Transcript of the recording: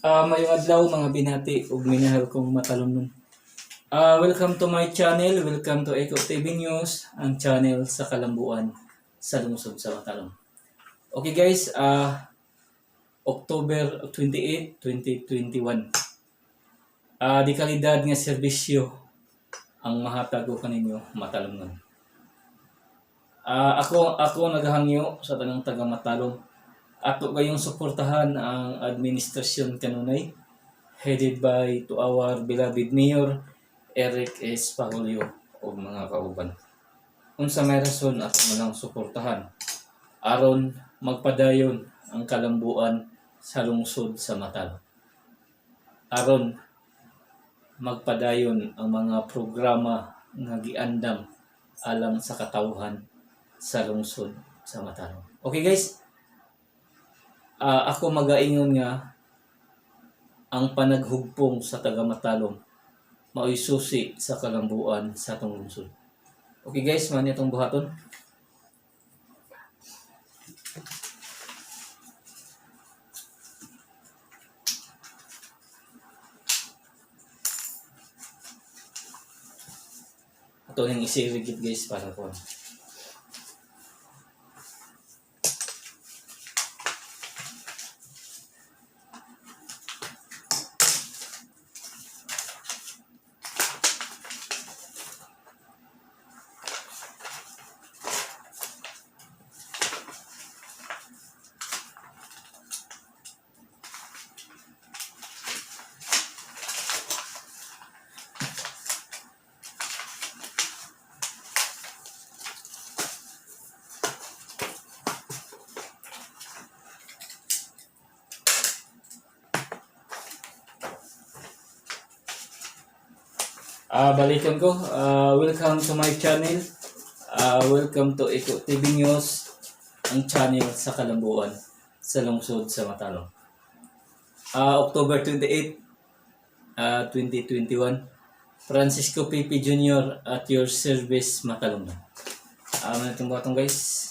Mayong adlaw, mga binati ug minahal kong Matalomnon. Welcome to my channel. Welcome to Eco TV News, ang channel sa kalambuan sa lungsod sa Matalom. Okay guys, October 28, 2021. Di kalidad nga serbisyo ang mahatag ko kaninyo, Matalomnon. Ako naghangyo sa tanang taga Matalom, ato kayong suportahan ang administrasyon kanunay headed by to our beloved Mayor Eric S. Paulio ug mga kauban. Unsa may rason ato man lang suportahan? Aron magpadayon ang kalambuan sa lungsod sa Matalom. Aron magpadayon ang mga programa nga giandam alang sa katawhan sa lungsod sa Matalom. Okay guys, ako magaingon nga ang panaghugpong sa taga Matalom mao'y susi sa kalambuan sa atong lungsod. Okay guys, man itong buhaton. Ato ning isirigit guys para po. Balikan ko. Welcome to my channel. Welcome to Eco TV News, ang channel sa kalambuan sa lungsod sa Matalom. October 28, 2021. Francisco P.P. Jr. at your service, Matalom. Ano itong buhaton guys?